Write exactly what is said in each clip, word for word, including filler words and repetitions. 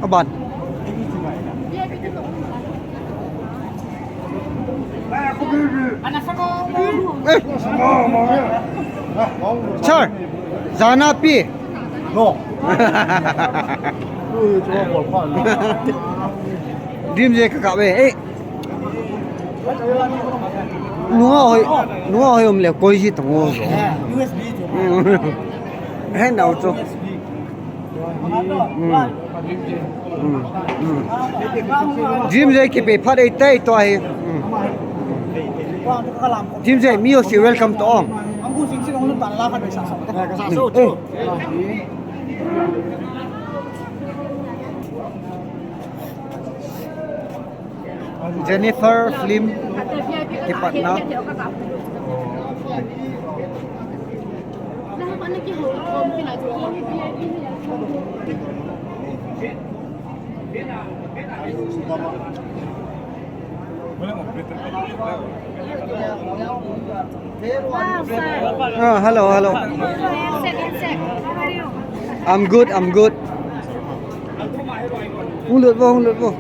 Aban. Eh. Sir, jana pi. No. Dream je ka ka ve. Eh. Nunga hoi, nunga hoi um le koi ji tong o. U S B chu. He nau chu. Dream je kipe phat ei tai to hi. Dream je mi o si welcome to ong. Jennifer film kipatna. Ah, hello, hello. I'm good, I'm good. Hung lut vo, hung lut vo.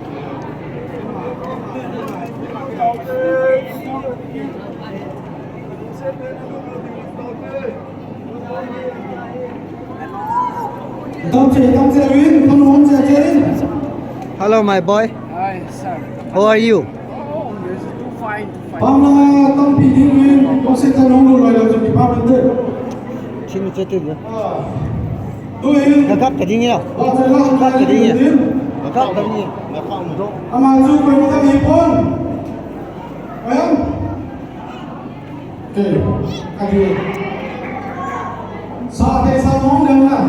Hello, my boy. Hi, sir. How are you? Oh, this is too fine, too fine. Pamna tampi ding in, kong se ta nong lo lo lo department te. Chin che te. Ah. Tu in. Gagap ka ding ya. Gagap ka ding ya. Gagap ka ding ya. Ama chu ko ta ni pon. Em? Ke, adi. Sa te sa mong dang na.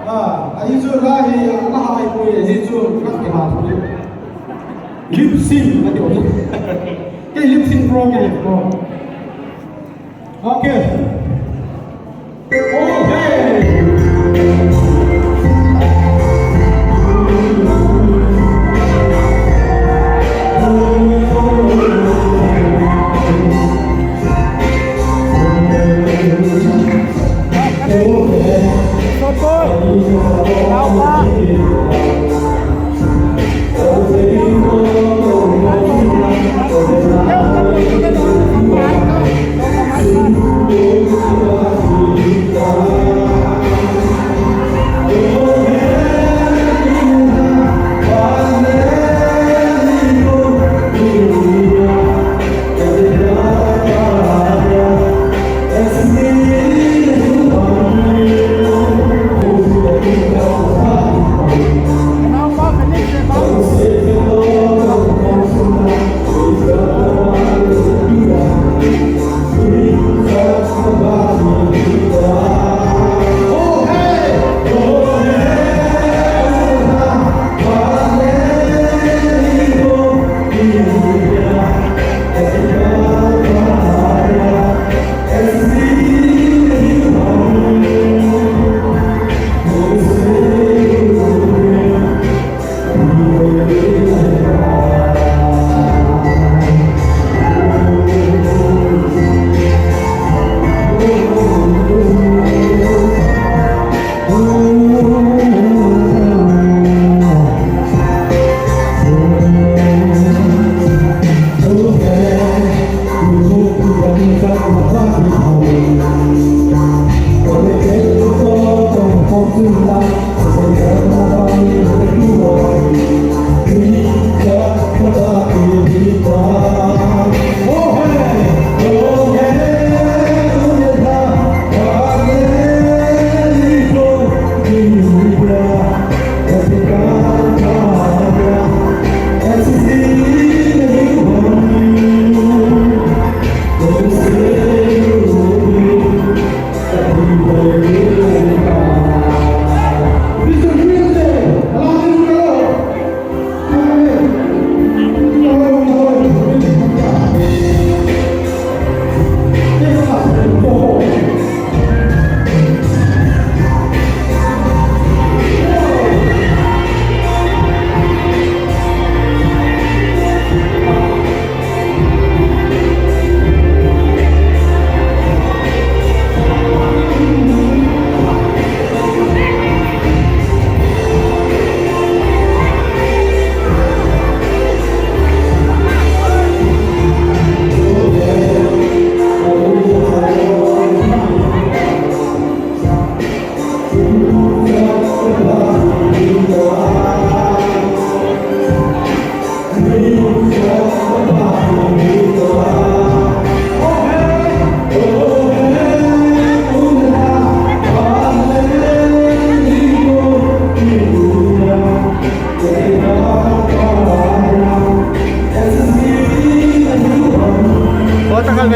Ah, ahi chu la hi, la ha ai ko ye, hi chu ka ke ha thu. Lip sync, adi. Ke lip sync pro ke pro. Okay.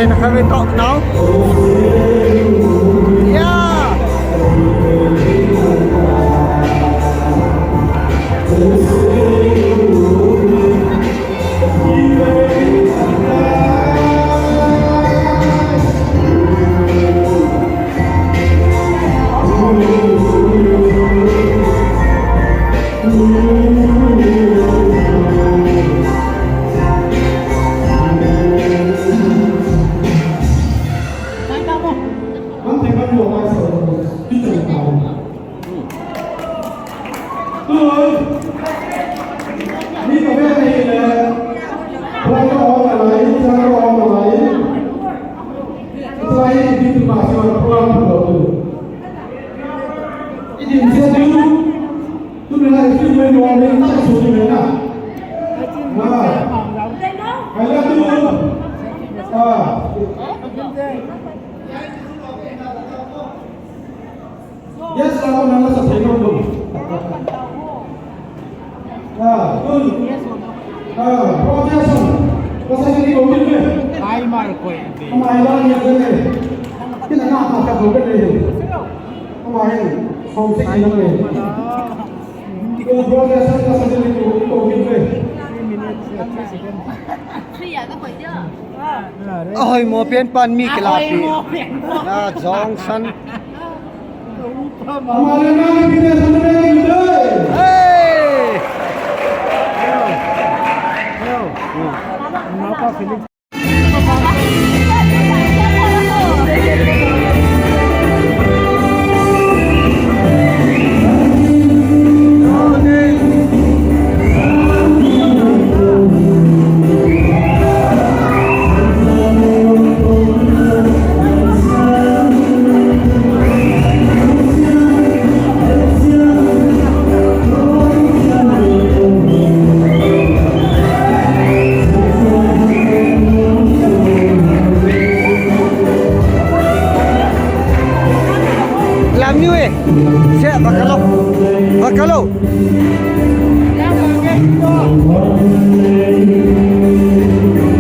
Can I have a talk now? Yeah. Yes, ako na nasa tayo mo. Ah, kun. Ah, projection. Pasal ini ko ni. Ai mar ko. Ama ila ni ko ni. Kita na ta ko ni. Ama ini. Som se ni. Ko projection pasal ini ko ni. Ahoi mo pen pan mi kilapi. Ahoi mo pen pan. Na Johnson. Hey! Lam niu e. Se, bakalo. Bakalo.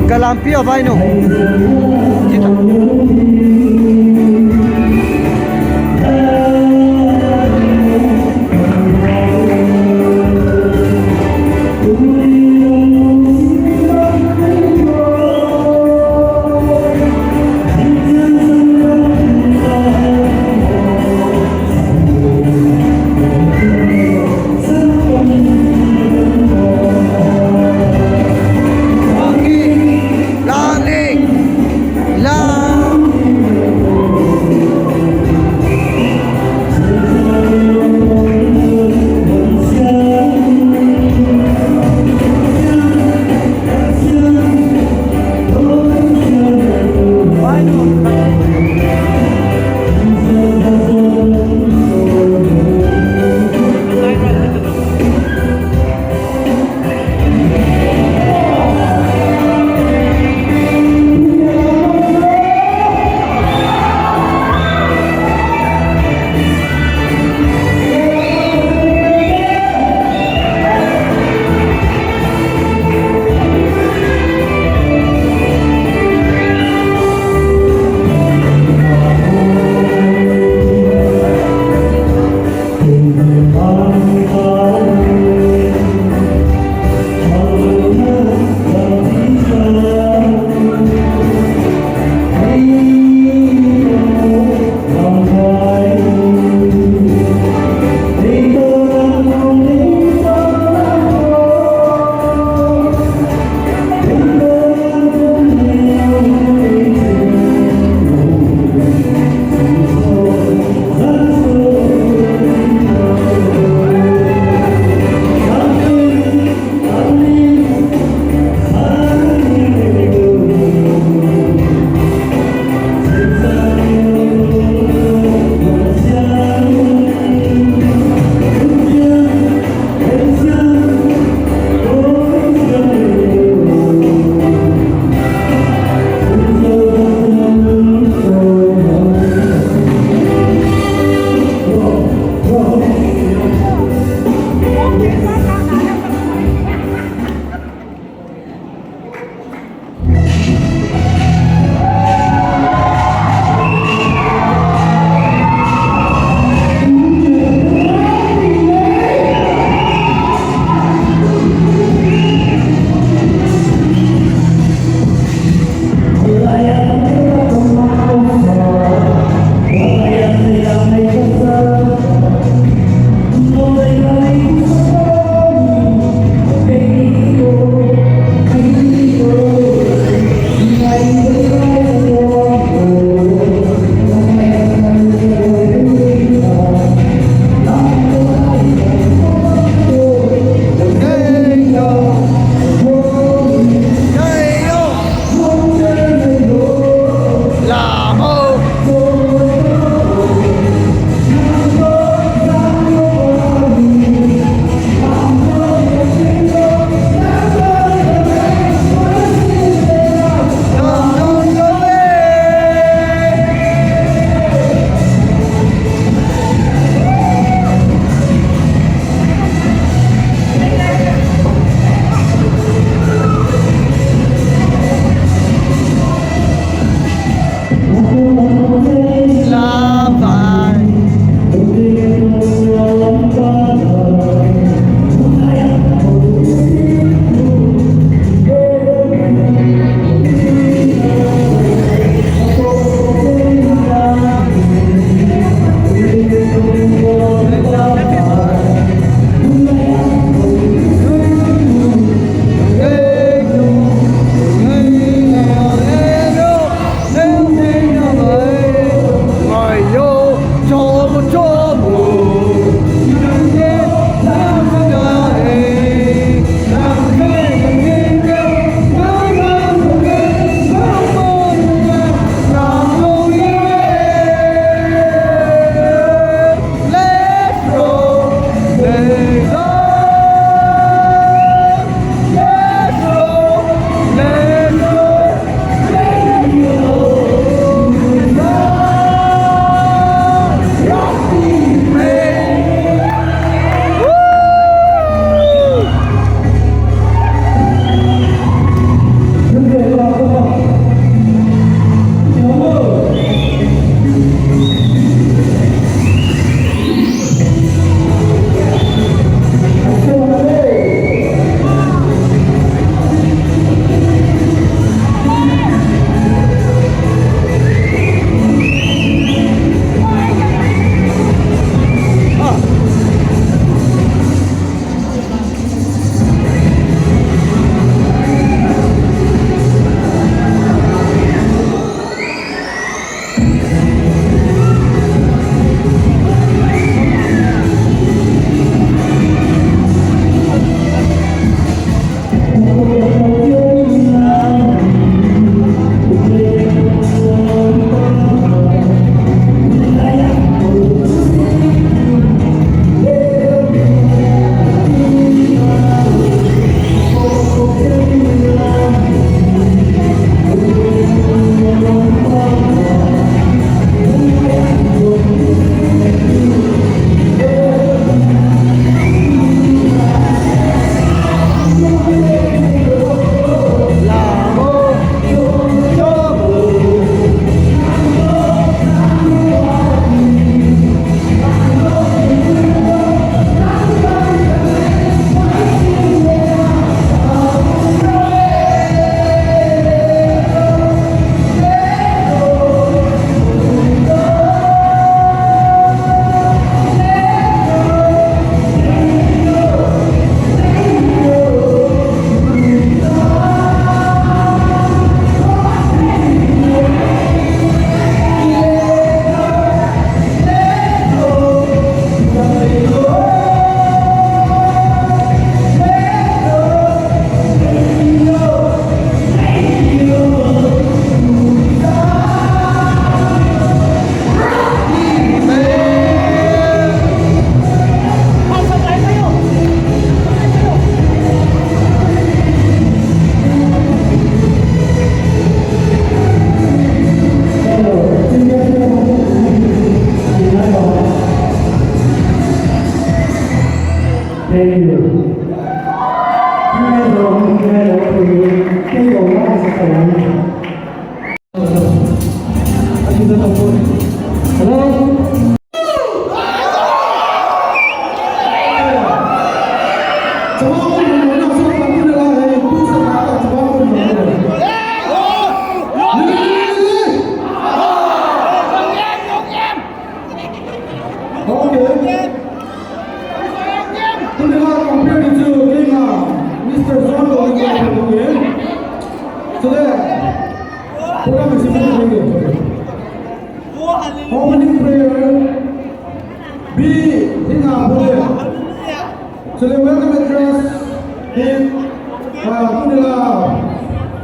Kalampi o vai no. Kita.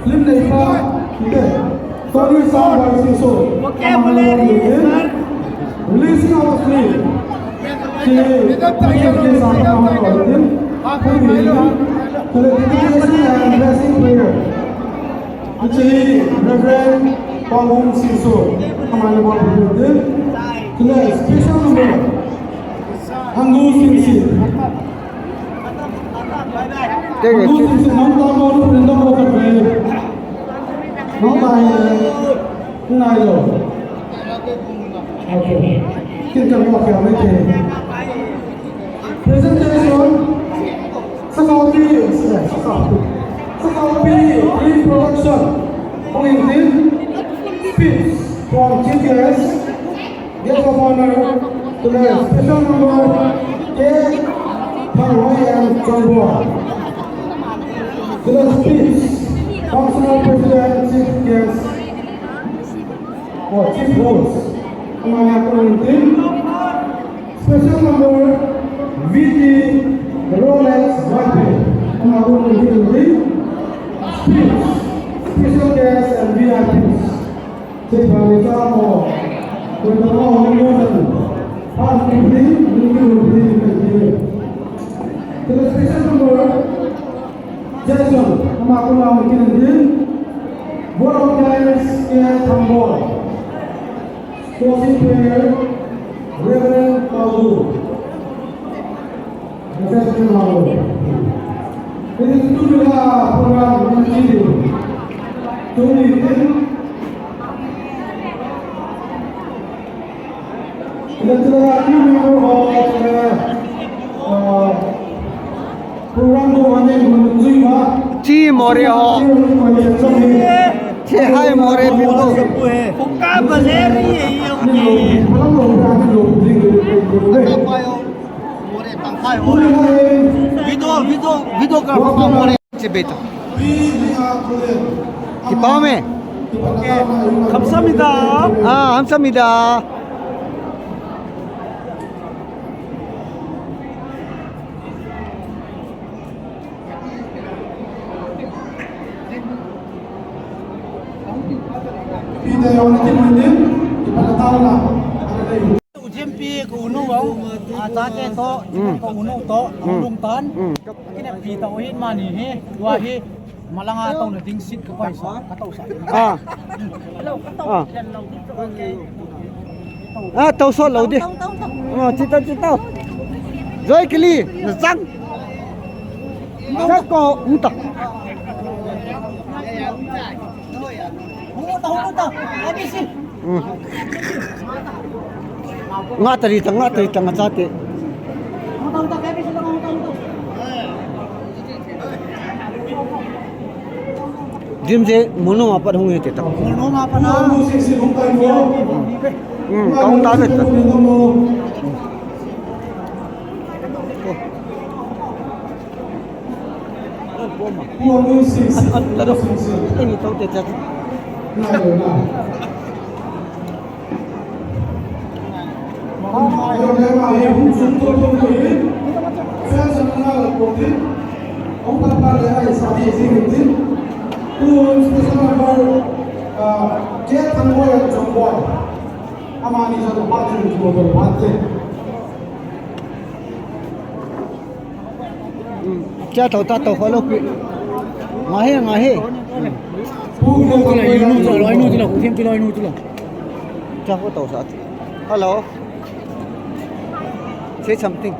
Film neipa, okay. Tony Sam Boy Singso. Okay, amani, releasing of the film. Ki, ki, ki, sa, sa, sa, sa, sa, sa, and blessing prayer. Ki, Reverend Paul Singso. Amani, ki, special number. Hangu Singsi. Te ke. Hangu Singsi, nang tamo, nang tamo ka pe. Nang tai, nai lo. Okay. Kin ka mo ka me ke. Presentation. Sakaopi, Sakaopi. Sakaopi, in production. Ong in speech from G T S. Guest of honor, to the special number, K Thanghoi and Chongboi. To the speech, functional president, chief guest, or chief host. Amani a kon in team. Special number, V T Rolex White. Amani a kon in team. Speech, special guest and V I Ps. Che pha le cha mo. Ko ta mo ni mo san. Pha ni ni ni ni ni ni ni. To the special number, Jason, ama ko na mo kin din. Board of Directors, K Thangboi. Closing prayer, Reverend Paudu. It is two minute program. Two minute. It is two minute, uh, program. Chi more ho. Chi hai more people. Pukka baleri ye ye. Video, video, videographer pa mo re. Che beta. Kipa me. Okay. Kamsahamnida. Ah, kamsahamnida. Ujempi ko unu au, a, tate to, mm, ko unu to, mm, unu tan. Mm. Kine pi to hin mani he, wa he, malanga to na ding sit ko paisa, ka to sa. Ah. Ah. Ah, tau so lo di. Oh, chita, chita. Joy kili, na sang. Sa ko, unta. Mm. Nga tari ta, nga tari ta, nga chate. Jim je, mono ma pat hung he te ta. Mono ma pat na. Mm, kong ta ve ta. At, at, lado. Ini tau te chat. Cha tau ta tau kho lo pi. Nga he, nga he. Cha ko tau sa. Hello. Say something.